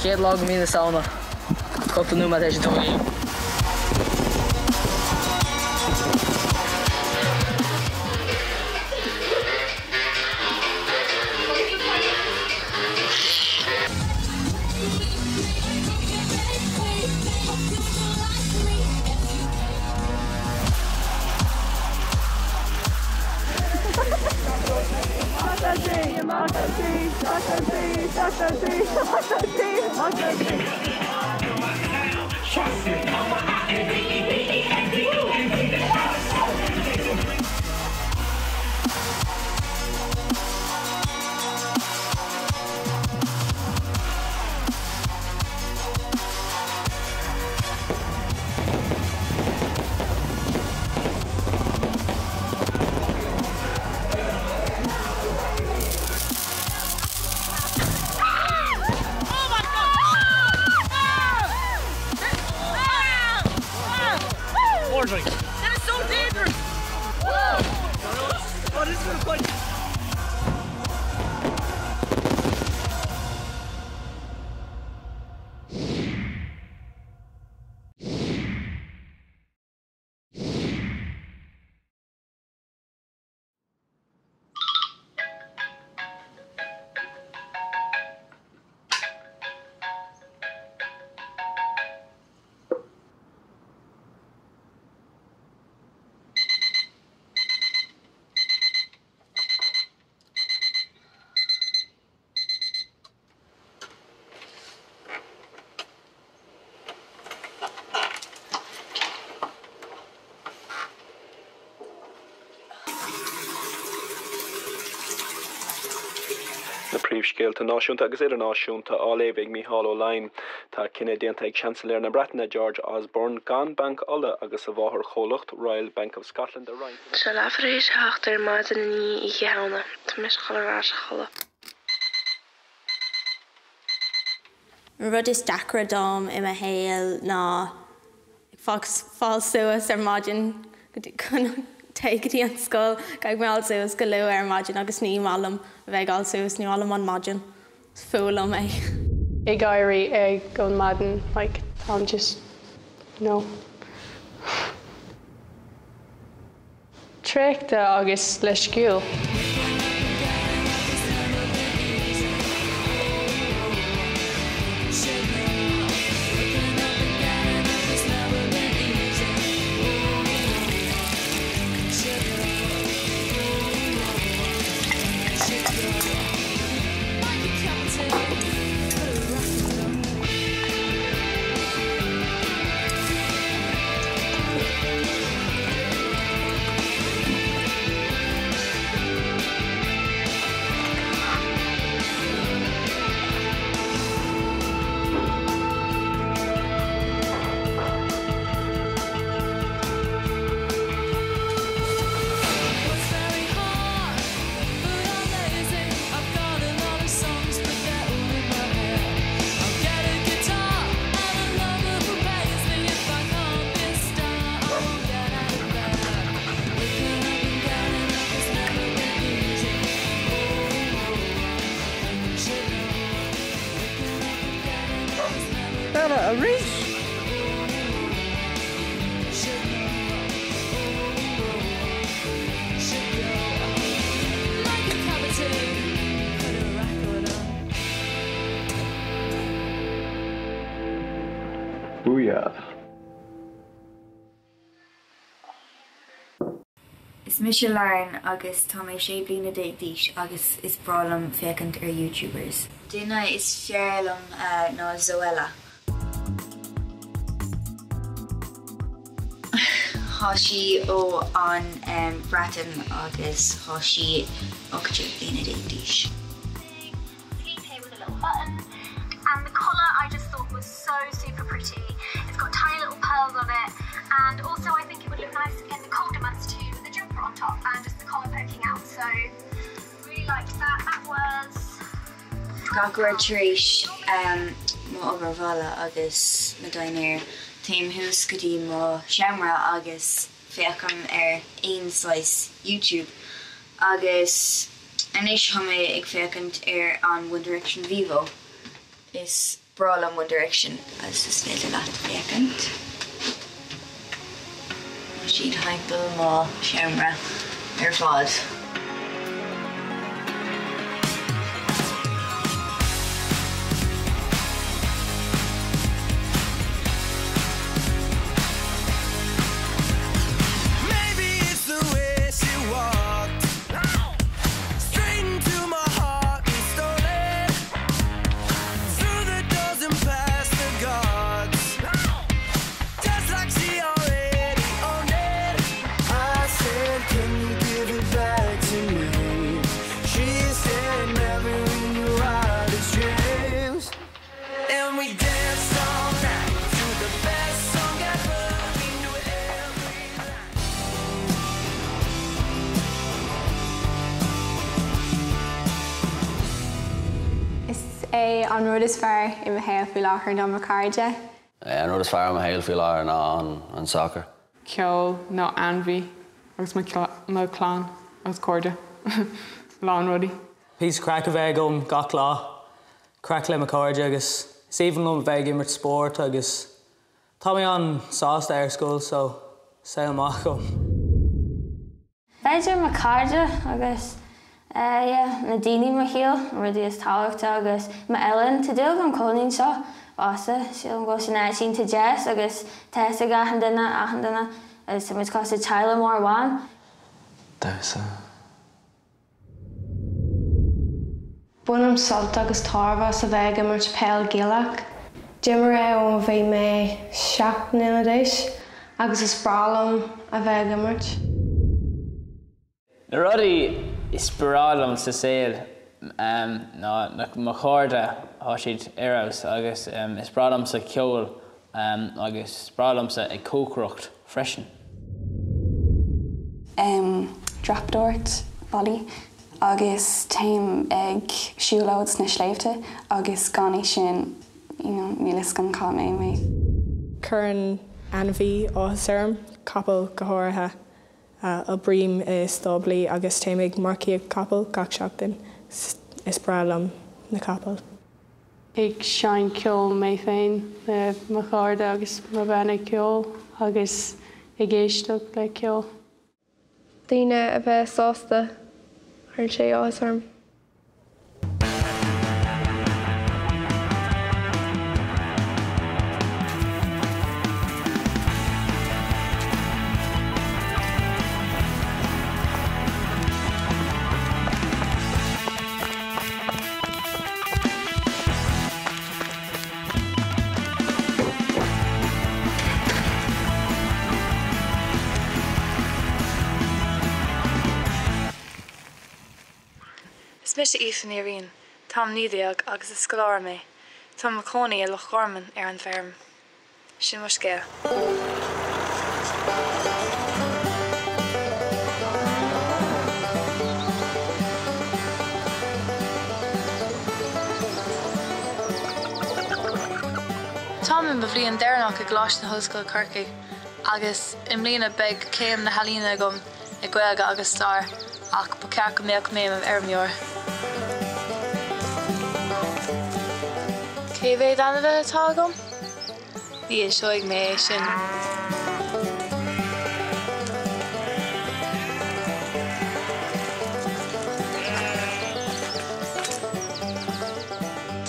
Chéad lá de mhí na Samhna, cúpla nóiméad tar éis 12. Na príomhscéalta náisiúnta agus idirnáisiúnta á léamh ag Mícheál Ó Laighin. Tá cinneadh déanta ag Seansailéir na Breataine, George Osborne, gan Banc Uladh agus a mháthairchomhlacht, Royal Bank of Scotland, a roinnt Tá sé leathuair tar éis a hocht ar maidin i ndiaidh Oíche Shamhna. Tá mise ag dul ar ais a chodladh. An rud is deacra dom i mo shaol ná ag fáil suas ar maidin chun téigh go dtí an scoil. Caithfidh mé fháil suas go luath ar maidin agus ní maith liom a bheith ag fháil suas, ní maith liom an maidin. Is fuath liom é. Ag éirí ag an maidin like táim just no. Traochta agus leisciúil. Bella arís! Booyah! Is mise Lauren agus tá mé 16 bliana d'aois agus is breá liom féachaint ar YouTubers. Duine is fearr liom ná Zoella. Tá sí ó an Bhreatain agus tá sí 18 bliana d'aois. Sleeve here with a little button and the collar I just thought was so super pretty. It's got tiny little pearls on it and also I think it would look nice in the colder months too with the jumper on top and just the collar poking out so really liked that. That was Gach uair tar éis mo obair bhaile agus mo dinnéar, téim thuas go dtí mo sheomra agus féachaim ar aon saghas YouTube agus anois tá mé ag féachaint ar an One Direction Vevo. Is. breá liom One Direction agus is féidir leat féachaint. Tá siad thimpeall mo sheomra ar fad. Is é an rud is fearr i mo shaol faoi láthair ná mo chairde. An rud is fearr i mo shaol faoi láthair ná an sacar. Ceol nó ainmhí agus mo chlann agus cairde. A lán rudaí. Píosa craic a bheith agam gach lá. Craic le mo chairde agus is aoibhinn liom a bheith ag imirt spóirt agus tá mé an-sásta ar scoil so saol maith agam. B'fhéidir mo chairde agus yeah na daoine i mo shaol, na rudaí is tábhachta agus m'oileán. Tá dúil agam cónaí anseo fosta. Sílim go bhfuil sin áit iontach deas agus tá fhios ag achan duine achan duine agus tá muid cosúil teaghlach mór amháin. Damhsa. Bainim sult agus tairbhe as a bheith ag imirt peil Gaelach. D'imir é ó bhí mé 7 mbliana d'aois agus is breá liom a bheith ag imirt. Na rudaí is breá liom sa saol ná mo chairde, tá siad ar fheabhas agus is breá liomsa ceol agus is breá liomsa ag cócaireacht freisin. Dreapadóireacht ballaí agus téim ag siúlóid sna sléibhte agus gan é sin you know níl fhios agam cá mbeidh mé. Cuireann ainmhí áthas orm, capall go háirithe. Oibrím i stáblaí agus téim ag marcaíocht capall gach seachtain. Is breá liom na capaill. Ag seinnt ceoil mé féin le mo chairde agus mo bhean ag ceol agus ag éisteacht le ceol. Daoine a bheith sásta, cuireann sé áthas orm. Is mise Aoife Ní Riain, táim 19 agus is scoláire mé. Táim i mo chónaí i Loch Garman ar an bhfeirm. Sin mo scéal. Táim i mo bhliain deireanach i gColáiste na hOllscoile Corcaigh agus i mbliana beidh céim na healaíona agam i Gaeilge agus Stair ach ba cheart go mbeadh mé i m'fheirmeoir. Cé mhéad ainmhithe atá agam? Ní inseoidh mé é sin.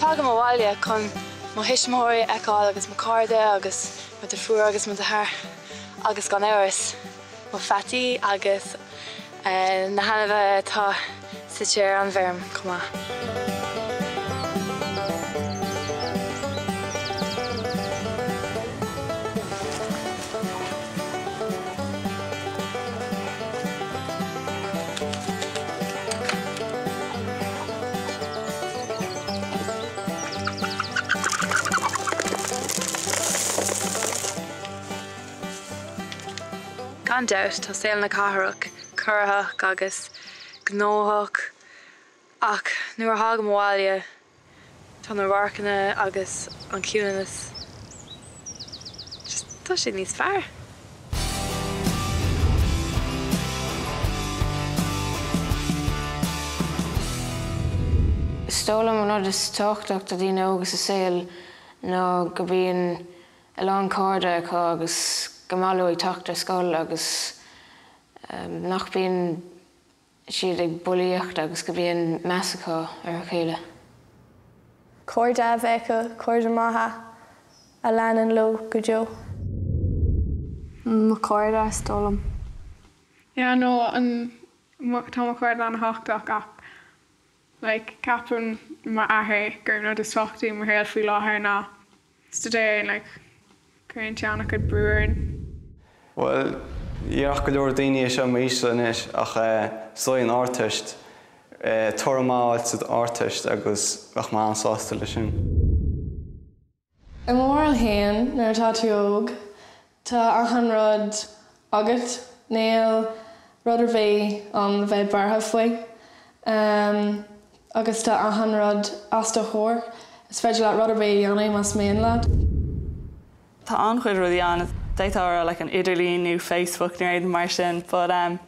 Tagaim abhaile chun mo thuismitheoirí a fheiceáil agus mo chairde agus mo deirfiúr agus mo dheartháir agus gan amhras mo pheataí agus na hainmhithe atá suite ar an bhfeirm chomh maith. Gan dabht, tá saol na cathrach corraitheach agus gnóthach ach nuair a thagaim abhaile tá na radharcanna agus an ciúnas just tá sé níos fearr. Is dóigh liom an rud is tábhachtach do daoine óga sa saol. ná go bíonn a lán cairde acu agus go maith leo ag teacht ar scoil agus nach bíonn siad ag bulaíocht agus go bíonn meas acu ar a chéile. Cairde a bheith acu, cairde maithe a leanann leo go deo. Mo chairde is dóigh liom. Yeah no an tá mo chairde an-tábhachtach ach like ceapann m'athair gur an rud is tábhachtaí i mo shaol faoi láthair ná staidéar like cuireann sé an-chuid brú orainn. Bhuel, déarfadh go leor daoine é seo i m'aois anois ach is dóigh an Ardteist, toradh maith a fháil sa Ardteist agus bheadh mé an-sásta leis sin. I mo bharúil féin, nuair atá tú óg, tá achan rud agat, níl rud ar bith ann le bheith buartha faoi. Agus tá achan rud os do chomhair, is féidir leat rud ar bith a dhéanamh más mian leat. Tá an-chuid rudaí ann, d'fhéadfá a rá like an idirlíon nó Facebook nó rudaí mar sin but um,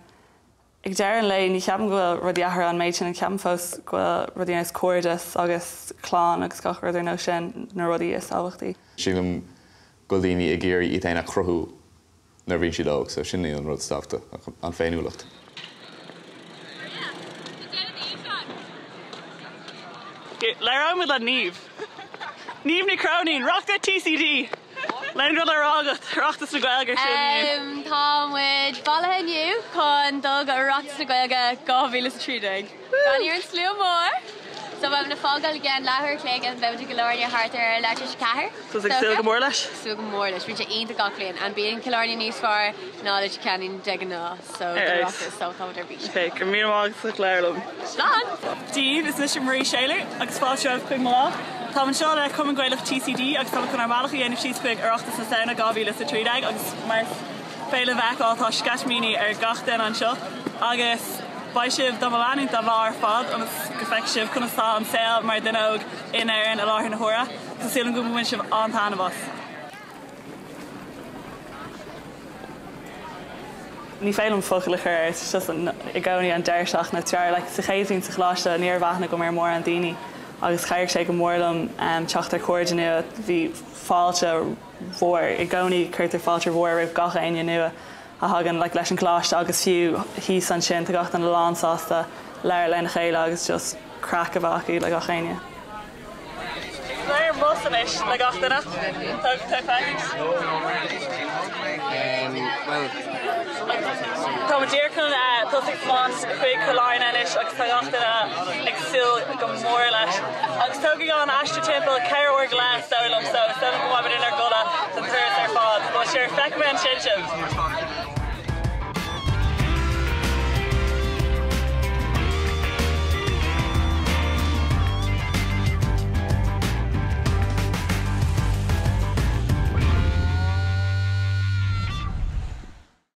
Ag deireadh an lae, ní cheapaim go bhfuil rudaí athraithe an méid sin, ceapaim fós go bhfuil rudaí ar nós cairdeas agus clann agus gach rud ar nós sin na rudaí is tábhachtaí. Sílim go bhfuil daoine ag iarraidh iad féin a chruthú nuair a bhíonn siad óg, so sin í an rud is tábhachtaí, an féiniúlacht. Labhróimid le Niamh. Niamh Ní Chróinín, Reachtaire TCD! Aon rud le rá agat, Oireachtas na Gaeilge ar siúl inniu. Tá muid bailithe inniu chun dul go Oireachtas na Gaeilge 2013. Breathnaigh ar an slua mór! So beimid ag fágáil i gceann leathuair a chloig agus beimid i gCill Airne thart ar leathuair tar éis a ceathair. Tá tú ag súil go mór leis? Súil go mór leis. Bíonn sé iontach gach bliain and bíonn Cill Airne níos fearr ná Leitir Ceanainn de ghnáth so don Oireachtas so táimid ar bís. Ok, go raibh míle maith agat as ucht labhairt liom. Slán! Dia daoibh, is mise Marie Shaylor agus fáilte romhaibh chuig mo lá. Táim anseo le Cumann Gaelach TCD agus táimid chun ár mbealach a dhéanamh síos chuig Oireachtas na Samhna 2013 agus mar is féidir libh a fheiceáil tá sceitimíní ar gach duine anseo agus beidh sibh do mo leanúint an lá ar fad ionas go bhfeicfidh sibh conas tá an saol mar dhuine óg in Éirinn i láthair na huaire. Tá súil agam go mbainfidh sibh an-taitneamh as. Ní féidir liom focal a chur air, it's just i gcónaí an deireadh seachtaine is fearr. Like sa chéad bhliain sa choláiste ní raibh aithne agam ar mórán daoine agus chabhraigh sé go mór liom teacht ar chairde nua. Bhí fáilte mhór, i gcónaí cuirtear fáilte mhór roimh gach éinne nua a thagann like leis an gcoláiste agus fiú thíos ansin tá gach duine lán sásta labhairt lena chéile agus just craic a bheith acu le gach éinne. Ar an mbus anois le gach duine. Tá muid díreach chun tosú ag tiomáint chuig Cill Airne anois agus tá gach duine ag súil go mór leis. Agus tógfaidh an aistear timpeall 4 uair go leith is dóigh liom so is dóigh liom go mbeidh muid inár gcodladh don turas ar fad. But sure, feicfidh mé ansin sibh!